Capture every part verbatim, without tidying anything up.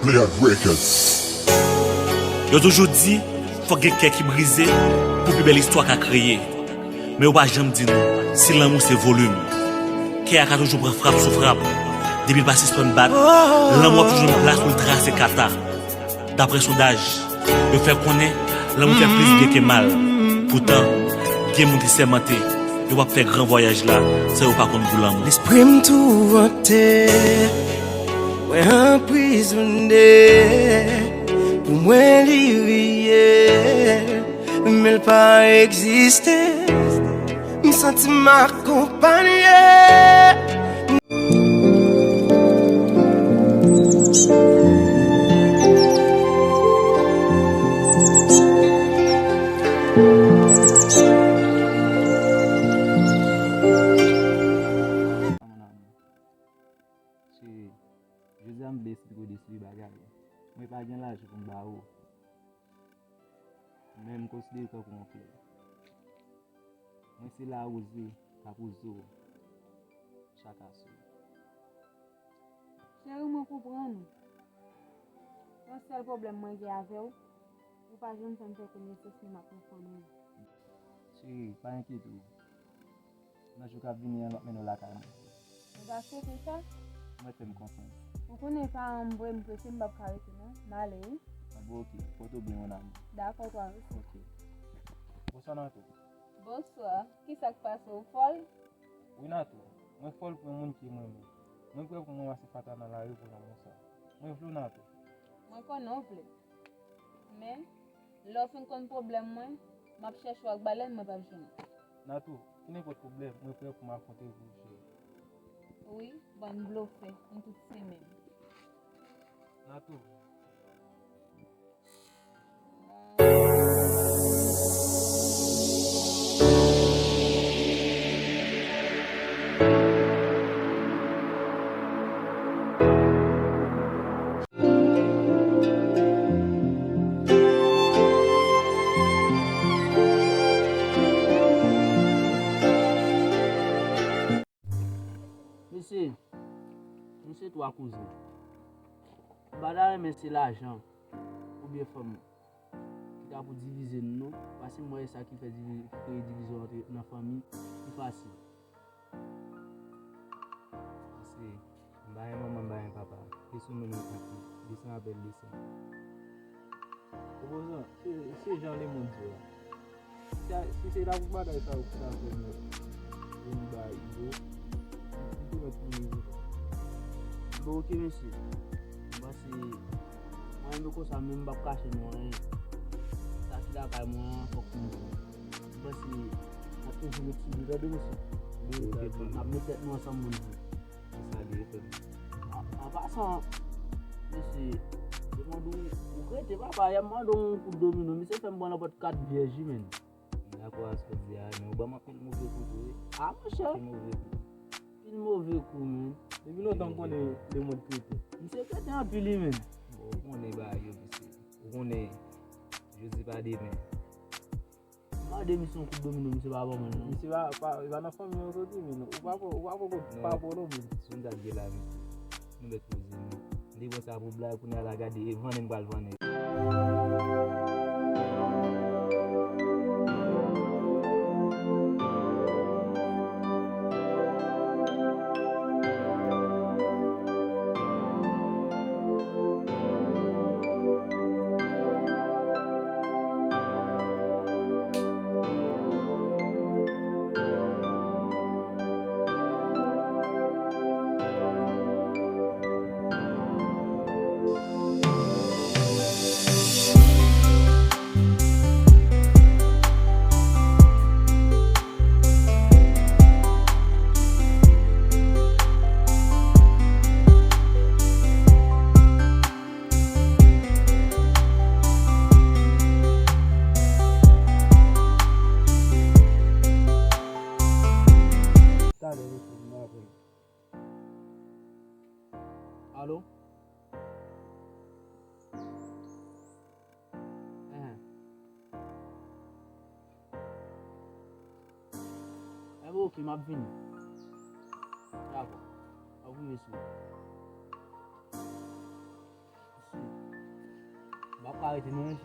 Player Records. Yo toujou di, fòk gen kè ki brize pou pi bèl istwa ka kreye. Men yo pa janm di nou si lanmou se volim. Kè a ka toujou pran frap sou frap. Depi l pa sispann bat, lanmou ap toujou nan plas pou l trase kata. Daprè sondaj, yo fè konnen lanmou fè plis byen ke mal. Poutan, gen moun ki sèmante yo p ap fè gran vwayaj la san yo pa konn gou lanmou. Lespri m tourante, mwen anprizone, pou mwen li reyèl, men l pa egziste. M santi m akonpanye. Cheri, jodi a m vle esplike w de seri bagay. Mwen pa gen lajan pou m ba ou. Men m konsidere w tankou yon flè. Mwen se lawoze k ap woze w chak aswè. Cheri, mwen konprann ou. Yon sèl pwoblèm mwen gen avè w, ou pa janm fè m fè konesans menm ak yon fanmi. Cheri, pa enkyete w. Nan jou k ap vini an, m ap mennen w lakay mwen. Mwen ta swete sa. Mwen fè m konfyans. Ou konnen paran m vre, m prese, m p ap ka rete non. M ale wi. Bon, oke. Pòte w byen, mon amour. Dakò, twa osi. Oke. Bonswa, Natou. Bonswa. Kisa k pase, ou fòl? Wi, Natou. Mwen fòl pou yon moun ki mwen menm. Mwen prè pou m ranmase Fatra nan lari pou lanmou sa. Mwen vle w, Natou. Mwen konnen w vle m. Men, lè w fin konn pwoblèm mwen, m ap chèche w ak balèn, mwen p ap jwenn ou. Natou, kenenpòt pwoblèm, mwen prè pou m afwonte l pou ou, cheri. Wi, bann blofè, nou tout se menm. Natou. Mesye, nou se twa kouzen. M pa ta renmen se lajan oubyen fanm ki ta pou divize nou, non, paske m wè e sa ki fè divi-, ki kreye divizyon antre, nan fanmi, pi fasil. Paske m pa gen manman, m pa gen papa. E sou nou menm k ap viv. De san apèl de san. Opozan, se, se jan lemonn di a. Si, si se ta pou bagay sa yo ki ta fè m vin bay Izo, m te mèt pou Izo. Bon, oke, mesye. M panse mwen menm konsa, men m p ap kache nou anyen. Sa ki lakay mwen an, fòk nou di. M panse n ap toujou ret sou nou, tande, mesye. N ap met tèt nou ansanm, moun di. Sa li ye, frè m. An, an pasan, mesye, te mande w, ou rete, papa, yè m mande w yon kout domino, misye fè m pran nenpòt kat vyèj, wi, menn. M dakò a sa w di a, men ou ban m anpil move kou tou, wi. A, monchè. Anpil move kou. Anpil move kou, menn. Depi lontan m konnen lemonn kreten. Misye kreten anpil, wi, menn. Bon, ou konnen bagay yo, mesye. Ou konnen, jodi pa demen. Mande misye yon kout domino, misye pa ban mwen l, non. Misye pa, pa, li pa nan fanmi an soti, men ou pa, ou pa poko pa bon non, men. Si w sa k gen la, men nou mèt poze nou. M te pran sa pou blag, kounye a la gade, e vannen m pral vannen. Talè, mesye, m apèl. Alo? Enhen. Enben, oke, m ap vini. Dakò. M ap rive sou ou. Mesye, Arete non, mesye.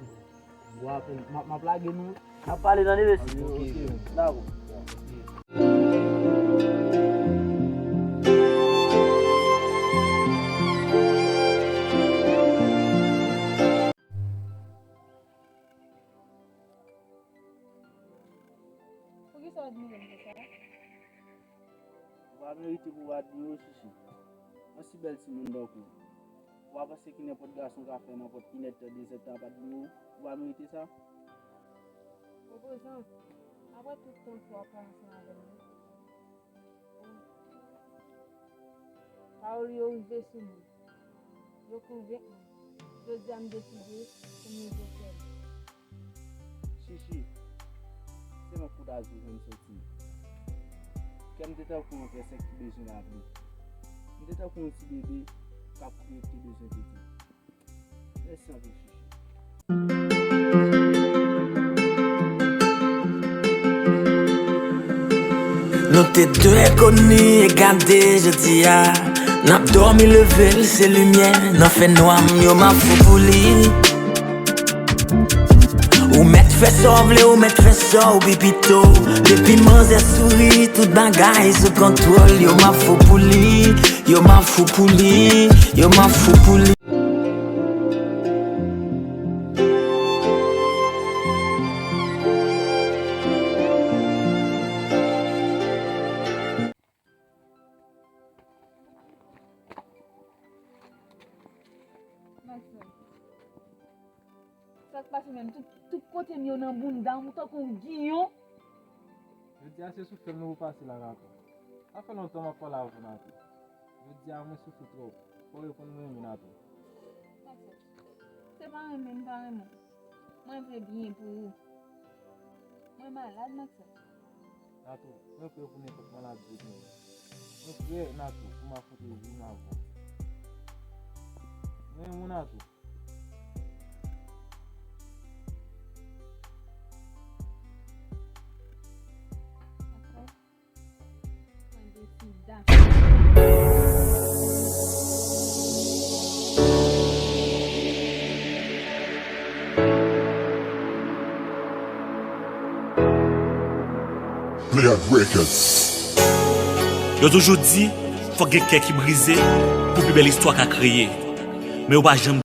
Bon, apre, m ap, m ap lage nou. N ap pale tande, mesye. Ok, ok. Dakò. Poukisa w admire m konsa? Ou pa merite pou w admire w, Chichi. Yon si bèl timoun tankou w. Ou pa panse ki nenpòt gason ka fè nenpòt inèdtan, dezèdtan ap admire w? Ou pa merite sa? Opozan, apre tout tan sa w ap pran ansanm avè m nan, pawòl yo rive sou mwen. Yo konvenk mwen. Jodi a, m deside pou m rive frè m. Chichi, se nan koudazou jan m soti. Kè m te tankou yon pèsèk ki bezwen lapli. M te tankou yon ti bebe k ap kriye, ki te bezwen tete. Mèsi anpil, Chichi. Nou te de enkoni e gade jodi a. N ap dòmi leve l, se limyè nan fènwa m, yo m ap fou pou li. Ou mèt fè sa w vle, ou mèt fè sa w pi pito. Depi manzè souri, tout bagay sou kontwòl, yo m ap fou pou li, yo m ap fou pou li, yo m ap fou pou li. Maxwell, sa k pase menm? Tout, tout kote m yo nan bounda m, ou tankou yon giyon. Jodi a se sou fèm nou pou pase la, Natou. Sa fè lontan m ap pale avè w, Natou. Jodi a mwen soufri twòp. Fò w rekonn mwen renmen Natou. Maxwell, se pa renmen m pa renmen w. Mwen vle byen pou ou. Mwen malad, Maxwell. Natou, mwen prè pou nenpòt maladi ou genyen. Mwen prè, Natou, pou m afwonte vi m avè w. Mwen renmen w, Natou. Mwen gen sida. Playard Records. Yo toujou di, fòk gen kè ki brize pou pi bèl istwa ka kreye. Men yo pa janm